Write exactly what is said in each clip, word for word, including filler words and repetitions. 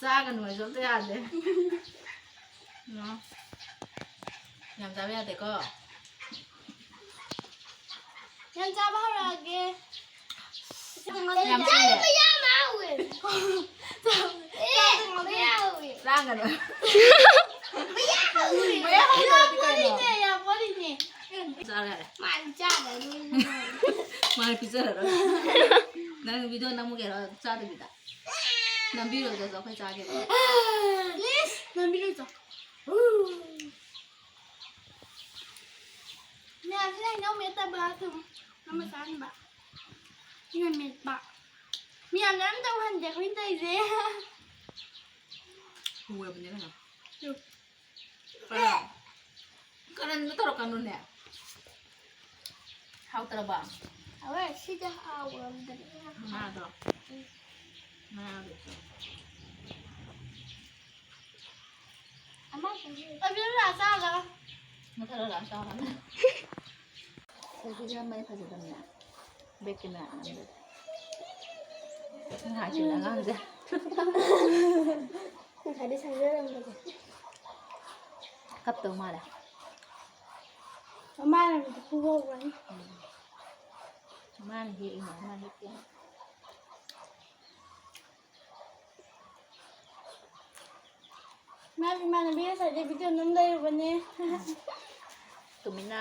ꯆꯥꯒꯅꯨ ꯍꯥꯏꯁꯨ ꯑꯝꯇ ꯌꯥꯗꯦ꯫ ꯅꯣ꯫ ꯌꯥꯝ ꯆꯥꯕ ꯌꯥꯗꯦꯀꯣ꯫ ꯌꯥꯝ ꯆꯥꯕ ꯍꯧꯔꯛꯑꯒꯦ꯫ ꯌꯥꯝ ꯆꯥꯏꯌꯦ꯫ ꯃꯌꯥꯝ ꯍꯥꯎꯋꯦ꯫ ꯑꯦ, ꯃꯌꯥꯝ ꯍꯥꯎꯋꯦ꯫ ꯂꯥꯡꯒꯅꯨ꯫ ꯃꯌꯥꯝ ꯍꯥꯎꯋꯦ꯫ ꯃꯌꯥꯝ ꯍꯥꯎꯇ꯭ꯔꯗꯤ ꯀꯩꯅꯣ? ꯌꯥꯝ ꯄꯣꯠꯂꯤꯅꯦ, ꯌꯥꯝ ꯄꯣꯠꯂꯤꯅꯦ꯫ ꯆꯥꯔꯣ ꯌꯥꯔꯦ꯫ ꯃꯥꯗꯤ ꯆꯥꯔꯣꯏ꯫ ꯃꯥꯗꯤ ꯄꯤꯖꯔꯔꯣꯏ꯫ ꯅꯪ ꯚꯤꯗꯤꯑꯣ ꯅꯝꯃꯨꯒꯦꯔꯣ ꯆꯥꯗꯕꯤꯗ? ꯅꯝꯕꯤꯔꯣꯏꯗ꯭ꯔꯁꯨ ꯑꯩꯈꯣꯏ ꯆꯥꯒꯦꯕ꯫ Please, ꯅꯝꯕꯤꯔꯣꯏꯗ꯭ꯔꯣ? ꯃꯌꯥꯝꯁꯤꯅ ꯍꯩꯅꯧ ꯃꯦꯠꯇꯕ ꯑꯗꯨꯝ ꯑꯃ ꯆꯥꯅꯕ꯫ ꯁꯤꯅ ꯃꯦꯠꯄ꯫ ꯃꯌꯥꯝꯅ ꯑꯝ ꯇꯧꯍꯟꯗꯦ ꯑꯩꯈꯣꯏꯅ ꯇꯧꯔꯤꯁꯦ꯫ ꯎꯔꯕꯅꯦ ꯀꯩꯅꯣ꯫ ꯇꯨ꯫ ꯀꯔꯝ-, ꯀꯔꯟꯗꯣ ꯇꯧꯔꯛꯀꯅꯨꯅꯦ꯫ ꯍꯥꯎꯇ꯭ꯔꯕ? ꯍꯥꯎꯋꯦ, ꯁꯤꯗꯤ ꯍꯥꯎꯔꯝꯗ꯭ꯔꯦ꯫ ꯉꯥꯗꯣ꯫ ꯉꯥꯗꯣ꯫ ꯑꯃ ꯑꯕꯤꯅꯥ ꯂꯥꯛꯑ ꯆꯥꯔꯒ꯫ ꯃꯨꯊꯠꯂ ꯂꯥꯛꯑ ꯆꯥꯔꯒ꯫ ꯁꯦꯜꯐꯤ ꯅꯝꯕꯗꯤ ꯐꯖꯗꯕꯅꯦ꯫ Back camera ꯅꯝꯕꯗꯤ꯫ ꯅꯍꯥꯟ ꯁꯤꯗ ꯑꯉꯥꯡꯁꯦ꯫ ꯉꯁꯥꯏꯗꯤ ꯁꯪꯖꯔꯝꯕꯁꯦ꯫ ꯀꯞꯇꯧ ꯃꯥꯜꯂꯦ꯫ ꯃꯃꯥꯅ ꯑꯃꯨꯛ ꯐꯨꯍꯧꯕꯅꯤ꯫ ꯎꯝ꯫ ꯃꯥꯅ ꯍꯦꯛꯏꯅꯦ, ꯃꯥꯅ ꯍꯦꯛꯇꯦ꯫ ꯃꯥꯒꯤ ꯏꯃꯥꯟꯅꯕꯤ ꯉꯁꯥꯏꯗꯩ video ꯅꯝ ꯂꯩꯔꯨꯕꯅꯦ꯫ ꯇꯨꯃꯤꯟꯅ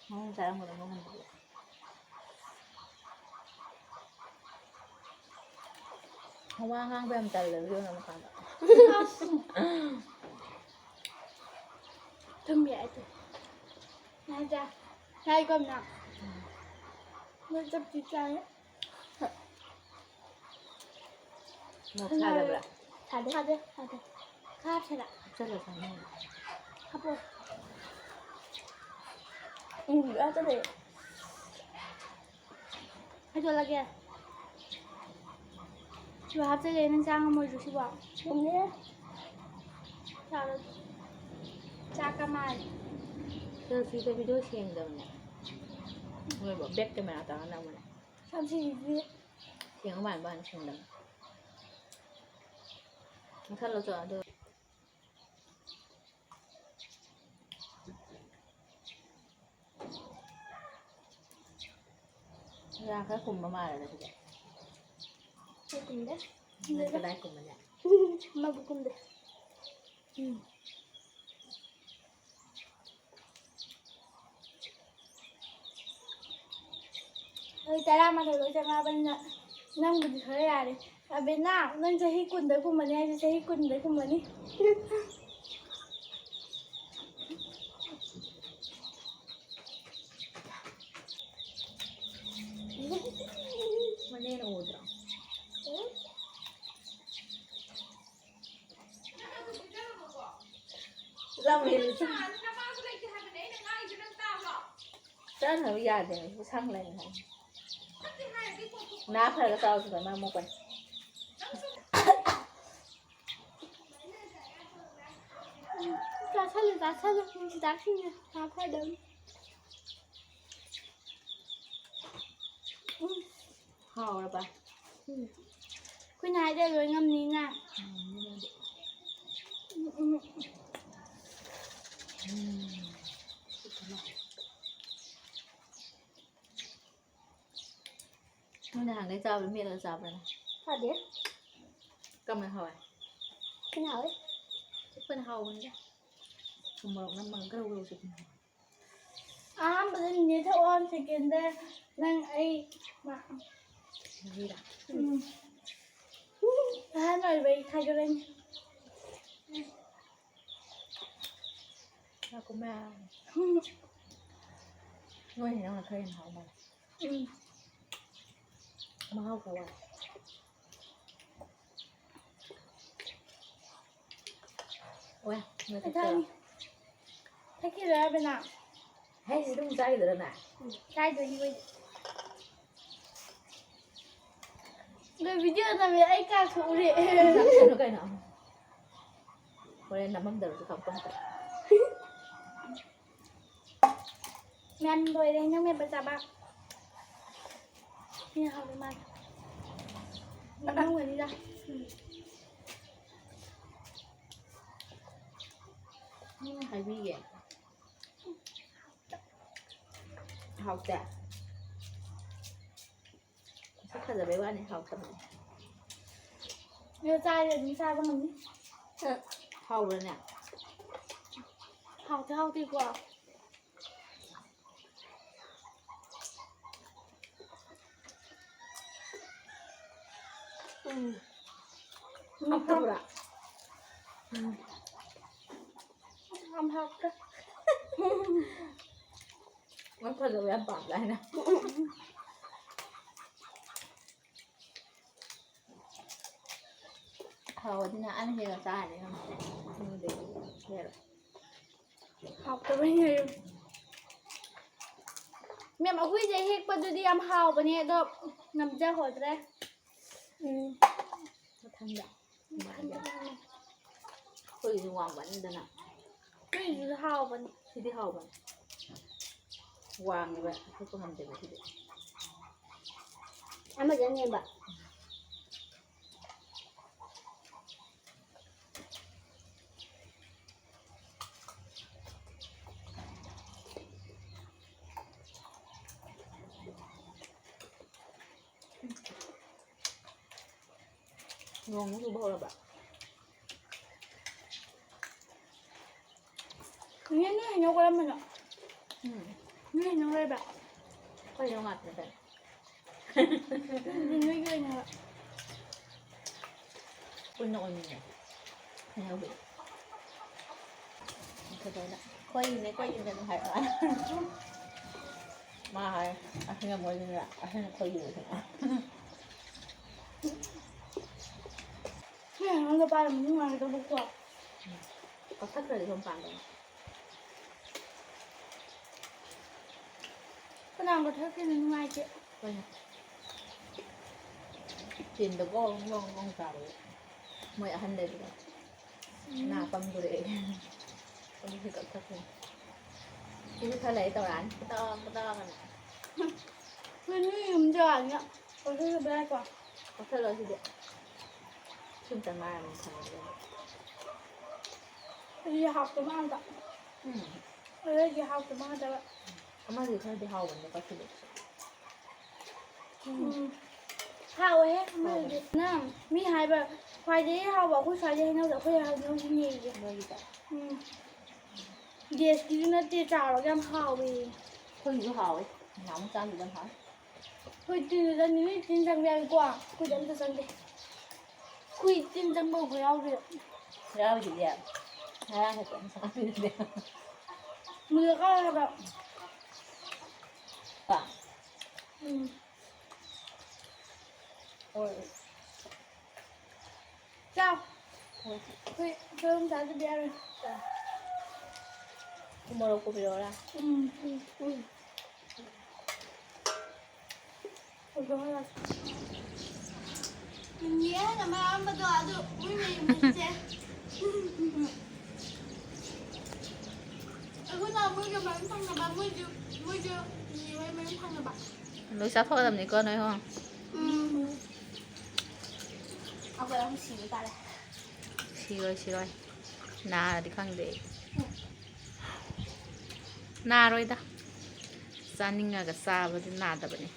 ꯃꯅꯨꯡ ꯆꯥꯔꯝꯒꯗꯕ ꯃꯥꯟꯕꯗꯨ꯫ ꯋꯥ ꯉꯥꯡꯕ ꯌꯥꯝ ꯇꯜꯂꯦ video ꯅꯝꯃꯀꯥꯟꯗ꯫ ꯑꯁ꯫ ꯊꯨꯝ ꯌꯥꯛꯑꯦ ꯊꯨꯝ꯫ ꯉꯥꯏꯗ꯫ ꯉꯥꯏꯀꯣ ꯑꯝꯅ꯫ ꯎꯝ꯫ ꯅꯣꯏ ꯆꯞꯇꯤ ꯆꯥꯔꯦ꯫ ꯃꯣꯔꯣꯛ ꯁꯥꯗꯕ꯭ꯔꯥ? ꯁꯥꯗꯦ꯫ ꯁꯥꯗꯦ, ꯁꯥꯗꯦ꯫ ꯈꯔ ꯍꯥꯞꯁꯤꯔꯥ? ꯍꯥꯞꯆꯜꯂꯣ, ꯆꯥꯅꯤꯡꯉꯦ꯫ ꯍꯥꯞꯄꯣ꯫ ꯎꯝ, ꯍꯥꯞꯆꯜꯂꯦ꯫ ꯍꯩꯗꯣꯛꯂꯒꯦ꯫ ꯁꯤꯕꯨ ꯍꯥꯞꯆꯜꯂꯦ, ꯅꯪ ꯆꯥ ꯉꯝꯃꯣꯏꯗ꯭ꯔꯣ ꯁꯤꯕꯣ? ꯉꯝꯅꯤꯍꯦ꯫ ꯆꯥꯔꯣ꯫ ꯆꯥꯛꯀ ꯃꯥꯜꯂꯦ꯫ Selfie ꯗ video ꯁꯦꯡꯗꯕꯅꯦ꯫ ꯍꯣꯏꯕ, back camera ꯇꯧꯔ ꯅꯝꯕꯅꯦ꯫ ꯁꯝꯁꯤꯗꯤ꯫ ꯁꯦꯡꯕ ꯃꯥꯟꯕ ꯋꯥꯅꯤ, ꯁꯦꯡꯗꯕꯅꯦ꯫ ꯃꯨꯊꯠꯂꯣ ꯆꯣ ꯑꯗꯨ꯫ ꯌꯥ ꯈꯔ ꯀꯨꯝꯕ ꯃꯥꯜꯂꯦ ꯑꯗꯨꯗꯤ꯫ ꯀꯨꯝꯗꯦ꯫ ꯅꯪ ꯀꯗꯥꯏ ꯀꯨꯝꯕꯅꯦ? ꯃꯕꯨꯛ ꯀꯨꯝꯗꯦ꯫ ꯎꯝ꯫ ꯑꯩ ꯇꯔꯥꯃꯥꯊꯣꯏ ꯂꯣꯏ ꯆꯪꯉꯛꯑꯕꯅꯤꯅ ꯅꯪꯕꯨꯗꯤ ꯈꯔ ꯌꯥꯔꯦ꯫ ꯑꯕꯦꯅꯥ, ꯅꯪ ꯆꯍꯤ ꯀꯨꯟꯗ ꯀꯨꯝꯃꯅꯤ ꯍꯥꯏꯁꯦ, ꯆꯍꯤ ꯀꯨꯟꯗ ꯀꯨꯝꯃꯅꯤ꯫ ꯃꯅꯦꯅ ꯎꯗ꯭ꯔꯣ? ꯂꯝ ꯍꯦꯜꯂꯤ꯫ ꯆꯠꯅꯕ ꯌꯥꯗꯦ, ꯁꯪ ꯂꯩ ꯍꯥꯏ꯫ ꯅꯥ ꯐꯔꯒ ꯆꯥꯎꯁꯤꯗ ꯃꯔꯝ ꯃꯣꯛꯄꯅꯤ꯫ ꯆꯥꯁꯜꯂꯨ, ꯆꯥꯁꯜꯂꯨ, ꯍꯤꯗꯥꯛꯁꯤꯡꯁꯦ ꯅꯥ ꯐꯗꯕꯅꯤ꯫ ꯎꯝ꯫ ꯍꯥꯎꯔꯕ? ꯎꯝ꯫ ꯑꯩꯈꯣꯏꯅ ꯍꯥꯏꯗ ꯂꯣꯏ ꯉꯝꯅꯤꯅ꯫ ꯎꯝ, ꯎꯝ꯫ ꯅꯪ ꯅꯍꯥꯟꯒꯩ ꯆꯥꯕꯗꯣ ꯃꯦꯠꯂꯒ ꯆꯥꯕ꯭ꯔꯥ ꯅꯪ? ꯆꯥꯗꯦ꯫ ꯀꯃꯥꯏ ꯍꯥꯎꯋꯦ? ꯊꯤꯅ ꯍꯥꯎꯋꯦ꯫ ꯆꯨꯞꯄꯅ ꯍꯥꯎꯕꯅꯤꯗ꯫ ꯊꯨꯝ ꯃꯣꯔꯣꯛ ꯅꯝꯃꯒ ꯒ꯭ꯔꯧ ꯒ꯭ꯔꯧ ꯆꯨꯞꯄꯅ ꯍꯥꯎꯋꯦ꯫ ꯑꯍꯥꯟꯕꯗ ꯅꯦꯅꯦ ꯊꯛꯑꯣ, ꯁꯦꯀꯦꯟꯗ ꯅꯪ ꯑꯩ ꯃꯥ-, ꯃꯍꯤꯔꯥ? ꯎꯝ꯫ ꯑꯍꯥꯟ ꯑꯣꯏꯕꯩ ꯊꯥꯒꯠꯂꯅꯤ꯫ ꯉꯥꯏꯈꯣꯃꯦ꯫ ꯎꯝ꯫ ꯅꯣꯏ ꯍꯦꯟꯖꯥꯡꯅ ꯈꯔ ꯍꯦꯟꯅ ꯍꯥꯎ ꯃꯥꯜꯂꯦ꯫ ꯎꯝ꯫ ꯃꯍꯥꯎ ꯈꯔ ꯋꯥꯠꯂꯦ꯫ ꯑꯣꯏ, ꯅꯣꯏ ꯊꯛꯇꯣꯏꯔꯣ? ꯊꯛꯈꯤꯔꯣꯏ ꯍꯥꯏꯕ ꯅꯪ? ꯍꯩꯁꯤ ꯑꯗꯨꯝ ꯆꯥꯈꯤꯗꯣꯏꯔꯣ ꯅꯪ? ꯎꯝ, ꯆꯥꯏꯗꯣꯏꯅꯤ ꯑꯩꯈꯣꯏꯗꯤ꯫ ꯑꯗꯣ video ꯅꯝꯃꯦ, ꯑꯩ ꯀꯥ ꯊꯣꯛꯎꯔꯦ꯫ ꯅꯝꯁꯅꯨ ꯀꯩꯅꯣ꯫ ꯍꯣꯔꯦꯟ ꯅꯝꯃꯝꯗꯕꯁꯨ ꯈꯪꯄꯣꯟꯇꯦ꯫ ꯃꯌꯥꯝ ꯂꯣꯏꯔꯦ ꯍꯩꯅꯧ ꯃꯦꯠꯄ ꯆꯥꯕ꯫ ꯁꯤꯅ ꯍꯥꯎꯗꯧ ꯃꯥꯜꯂꯦ꯫ ꯅꯝꯃꯝꯒꯅꯤꯗ꯫ ꯎꯝ꯫ ꯍꯥꯏꯕꯤꯒꯦ꯫ ꯍꯥꯎꯇꯦ꯫ ꯃꯁꯛ ꯐꯖꯕꯩ ꯋꯥꯅꯤ, ꯍꯥꯎꯇꯕꯅꯤ꯫ ꯑꯗꯣ ꯆꯥꯔꯗꯤ ꯑꯗꯨꯝ ꯆꯥꯕ ꯉꯝꯅꯤ꯫ ꯍꯥꯎꯕ꯭ꯔꯅꯦ? ꯍꯥꯎꯇꯦ, ꯍꯥꯎꯇꯦꯀꯣ꯫ ꯎꯝ꯫ ꯍꯥꯎꯇꯕ꯭ꯔꯥ? ꯎꯝ꯫ ꯌꯥꯝ ꯍꯥꯎꯇꯦ꯫ ꯃꯁꯛ ꯐꯖꯕ ꯌꯥꯝ ꯄꯥꯝꯗꯥꯏꯅꯦ꯫ ꯍꯥꯎꯔꯗꯤ ꯅꯍꯥꯟ ꯍꯦꯛꯑ ꯆꯥꯔꯅꯤ ꯅꯪ꯫ ꯎꯝ, ꯍꯦꯛꯑ꯫ ꯍꯥꯎꯇꯕꯩꯅꯦ꯫ ꯃꯦꯝ, ꯑꯩꯈꯣꯏꯁꯦ ꯍꯦꯛꯄꯗꯨꯗꯤ ꯌꯥꯝ ꯍꯥꯎꯕꯅꯦ, ꯑꯗꯣ ꯅꯝꯖꯍꯧꯗ꯭ꯔꯦ꯫ ꯎꯝ꯫ ꯃꯊꯪꯗ꯫ ꯃꯊꯪꯗ꯫ ꯑꯩꯈꯣꯏꯒꯤꯗꯤ ꯋꯥꯡꯃꯟꯗꯅ꯫ ꯑꯩꯈꯣꯏꯒꯤꯗꯨꯁꯨ ꯍꯥꯎꯕꯅꯦ꯫ ꯁꯤꯗꯤ ꯍꯥꯎꯕꯅꯦ꯫ ꯋꯥꯡꯉꯦꯕ, ꯍꯦꯛꯄ ꯉꯝꯗꯦꯕ ꯁꯤꯗꯤ꯫ ꯑꯃꯗꯨꯅ ꯅꯦꯝꯕ꯫ ꯅꯣꯡꯃꯨꯛ ꯆꯨꯕ ꯍꯧꯔꯕ? ꯅꯦ, ꯅꯣꯏ ꯍꯩꯅꯧ ꯀꯔꯝꯕꯅꯣ? ꯎꯝ꯫ ꯅꯣꯏ ꯍꯩꯅꯧ ꯂꯩꯕ꯭ꯔꯥ? ꯑꯩꯈꯣꯏ ꯍꯩꯅꯧ ꯉꯥꯛꯇꯅꯦ ꯀꯩꯅꯣ꯫ ꯑꯗꯨꯗꯤ ꯅꯣꯏꯒꯤ ꯑꯣꯏꯅ ꯍꯥꯏꯔꯣ꯫ ꯄꯨꯟꯅ ꯑꯣꯏꯃꯤꯟꯅꯩ꯫ ꯍꯩꯅꯧꯗꯤ꯫ ꯀꯩꯗꯧꯔꯦ? ꯑꯩꯈꯣꯏꯒꯤꯅꯦ, ꯑꯩꯈꯣꯏꯒꯤꯅꯦ ꯑꯗꯨꯝ ꯍꯥꯏꯔꯛꯑꯣ꯫ ꯃꯥ ꯍꯥꯏ, ꯑꯁꯤꯅ ꯃꯣꯏꯒꯤꯅꯦ, ꯑꯁꯤꯅ ꯑꯩꯈꯣꯏꯒꯤꯅꯦ꯫ ꯁꯤ ꯍꯩꯅꯧꯗꯣ ꯄꯥꯜꯂꯝꯃꯗꯤ ꯅꯨꯡꯉꯥꯏꯒꯗꯕꯀꯣ꯫ ꯀꯛꯊꯠꯈ꯭ꯔꯗꯤ ꯁꯨꯝ ꯄꯥꯟꯗꯕꯅꯤ꯫ ꯀꯅꯥꯒ ꯊꯛꯈꯤꯅꯣ ꯅꯨꯡꯉꯥꯏꯇꯦ꯫ ꯍꯣꯏꯅꯦ꯫ ꯆꯤꯟꯗ ꯒ꯭ꯔꯣꯡ ꯒ꯭ꯔꯣꯡ ꯒ꯭ꯔꯣꯡ ꯆꯥꯕꯗꯣ꯫ ꯃꯣꯏ ꯑꯍꯟ ꯂꯩꯕꯗꯣ꯫ ꯎꯝ꯫ ꯅꯥ ꯄꯪꯗꯣꯔꯛꯑꯦ꯫ ꯑꯗꯨꯗꯤ ꯀꯛꯊꯠꯈ꯭ꯔꯦ꯫ ꯁꯤꯁꯨ ꯈꯔ ꯂꯩꯔ ꯇꯧꯔꯛꯑꯅꯤ꯫ ꯄꯇꯥ ꯄꯇꯥ ꯀꯅ꯫ ꯅꯣꯏ ꯌꯨꯝ ꯖꯒꯥꯅꯤꯅ ꯀꯛꯊꯠꯄ ꯌꯥꯏꯀꯣ? ꯀꯛꯊꯠꯂꯣ ꯁꯤꯗꯤ꯫ ꯁꯤ ꯑꯝꯇ ꯉꯥꯏꯔꯝꯃꯦ ꯊꯝꯃꯒꯦ꯫ ꯑꯩꯗꯤ ꯍꯥꯎꯇꯕ ꯉꯥꯛꯇ꯫ ꯎꯝ꯫ ꯑꯩꯗꯤ ꯍꯥꯎꯇꯕ ꯉꯥꯛꯇꯕ꯫ ꯑꯃꯗꯤ ꯈꯔꯗꯤ ꯍꯥꯎꯕꯅꯦ ꯀꯛꯈꯤꯕꯗꯨꯁꯨ꯫ ꯎꯝ꯫ ꯍꯥꯎꯋꯦꯍꯦ ꯑꯃꯗꯨꯗꯤ꯫ ꯅꯪ ꯃꯤ ꯍꯥꯏꯕ ꯈ꯭ꯋꯥꯏꯗꯒꯤ ꯍꯥꯎꯕ ꯑꯩꯈꯣꯏ ꯁ꯭ꯋꯥꯏꯗꯩ ꯍꯩꯅꯧꯗꯣ ꯑꯩꯈꯣꯏ ꯍꯩꯅꯧꯁꯤꯅꯦꯌꯦ꯫ ꯅꯣꯏꯒꯤꯗ꯫ ꯎꯝ꯫ ꯗꯦꯁꯀꯤꯁꯨ ꯅꯠꯇꯦ ꯆꯥꯎꯔꯒ ꯌꯥꯝ ꯍꯥꯎꯋꯦ꯫ ꯑꯩꯈꯣꯏꯒꯤꯁꯨ ꯍꯥꯎꯋꯦ꯫ ꯅꯍꯥꯟꯃꯨꯛ ꯆꯥꯈꯤꯕꯗꯣ ꯌꯥꯝ ꯍꯥꯎꯋꯦ꯫ ꯑꯩꯈꯣꯏ ꯇꯤꯟꯗꯨꯗ ꯅꯤꯅꯤ ꯇꯤꯟ ꯆꯪꯕ ꯌꯥꯎꯏꯀꯣ꯫ ꯑꯩꯈꯣꯏꯗꯤ ꯑꯝꯇ ꯆꯪꯗꯦ꯫ ꯑꯩꯈꯣꯏ ꯇꯤꯟ ꯆꯪꯕ ꯎꯕ ꯌꯥꯎꯗꯦ꯫ ꯌꯥꯎꯔꯤꯁꯤꯗꯤ ꯉꯔꯥꯡ ꯈꯛꯇ ꯃꯁꯥ ꯈꯪꯗꯦ꯫ ꯃꯨꯜꯂꯀꯥꯟꯗ꯫ ꯀꯣ? ꯎꯝ꯫ ꯍꯣꯏ꯫ ꯆꯥꯎ꯫ ꯍꯣꯏ꯫ ꯑꯩꯈꯣꯏ ꯆꯔꯣꯡ ꯆꯥꯗꯕ ꯌꯥꯔꯣꯏ꯫ ꯎ ꯃꯣꯔꯣꯛ ꯄꯨꯕꯤꯔꯛꯑꯣꯔꯥ? ꯎꯝ, ꯎꯝ, ꯎꯝ꯫ ꯌꯦꯟ ꯑꯃ ꯑꯝꯕꯗꯣ ꯑꯗꯨ ꯃꯣꯏ ꯃꯌꯨꯝꯗ ꯆꯠꯁꯦ꯫ ꯑꯩꯈꯣꯏꯅ ꯃꯣꯏꯒ ꯃꯌꯨꯝ ꯊꯪꯅꯕ, ꯃꯣꯏꯁꯨ, ꯃꯣꯏꯁꯨ ꯅꯦ ꯍꯣꯏ ꯃꯌꯨꯝ ꯊꯪꯅꯕ꯫ ꯂꯣꯏ ꯆꯥꯊꯣꯛꯀꯗꯕꯅꯤꯀꯣ ꯅꯣꯏ ꯑꯍꯨꯝ꯫ ꯎꯝ꯫ ꯑꯩꯈꯣꯏ ꯑꯍꯨꯝ ꯁꯤꯕ ꯇꯥꯔꯦ꯫ ꯁꯤꯔꯣꯏ, ꯁꯤꯔꯣꯏ꯫ ꯅꯥꯔꯗꯤ ꯈꯪꯗꯦ ꯑꯩ꯫ ꯅꯥꯔꯣꯏꯗ꯫ ꯆꯥꯅꯤꯡꯉꯒ ꯆꯥꯕꯗꯤ ꯅꯥꯗꯕꯅꯤ꯫